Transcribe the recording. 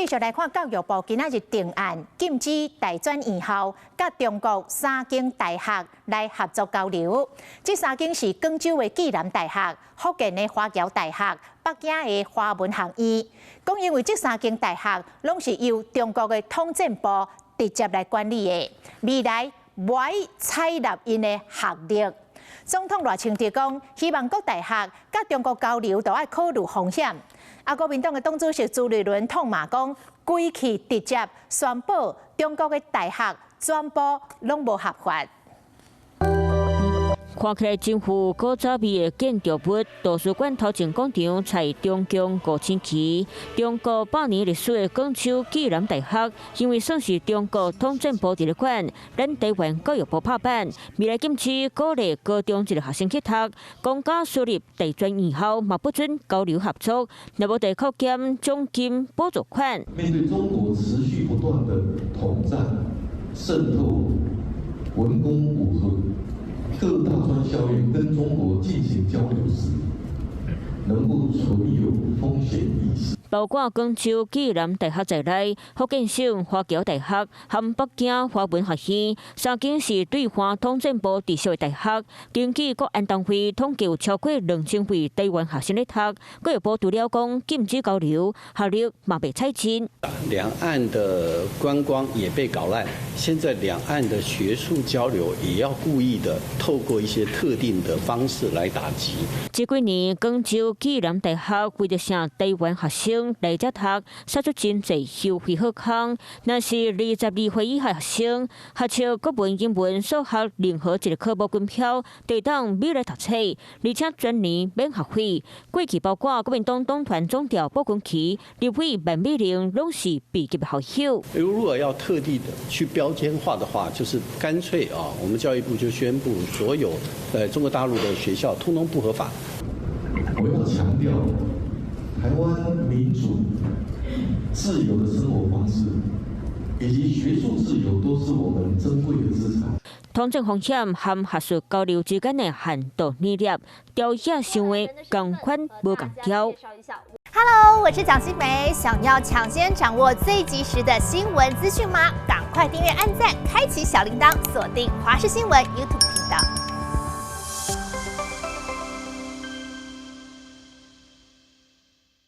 繼續來看教育部今仔日定案禁止大專院校佮中國三間大學來合作交流。這三間是廣州的暨南大學、福建的華僑大學、北京的華文學院。講因為這三間大學攏是由中國的統戰部直接來管理的，未來無愛採納𪜶的學歷。總統賴清德講，希望各大學佮中國交流都愛考慮風險。啊，國民黨的黨主席朱立倫痛罵講，規氣直接宣布中國的大學全部攏無合法。看起來真有古早味的建築物，圖書館頭前廣場採中共五星旗。中國百年歷史的廣州暨南大學，因為算是中國統戰部佇咧管，咱台灣教育部拍板，未來禁止鼓勵高中一個學生去讀，公家私立大專院校嘛不准交流合作，若無得扣減獎金補助款。面對中國持續不斷的統戰、滲透、文攻武嚇，各大專校院跟中國進行交流時，能夠存有風險意識。包括廣州暨南大學在內，福建省華僑大學和北京華文學院，三間是對華統戰部直屬的大學。根據國安單位統計，有超過2000位台灣學生咧讀。教育部除了講禁止交流，學歷嘛袂採認。兩岸的觀光也被搞爛，現在兩岸的學術交流也要故意的透過一些特定的方式來打擊。這幾年，廣州暨南大學為著吸台灣學生來遮讀，殺出真濟優惠好康。若是22歲以下學生，學測國文、英文、數學任何一個科目均飄，就會當免來讀冊，而且全年免學費。過去包括國民黨黨團總召傅崐萁、立委萬美玲，攏是被給校友。如果要特地的去標籤化的話，就是乾脆啊，我們教育部就宣布所有中國大陸的學校通通不合法。我要強調，台灣民主、自由的生活方式，以及學術自由，都是我們珍貴的資產。統戰風險和學術交流之間的限度擬列，調遐想的仝款無仝調。 Hello，我是蔣新梅，想要搶先掌握最及時的新聞資訊嗎？趕快訂閱、按讚、開啟小鈴鐺，鎖定華視新聞 YouTube 頻道。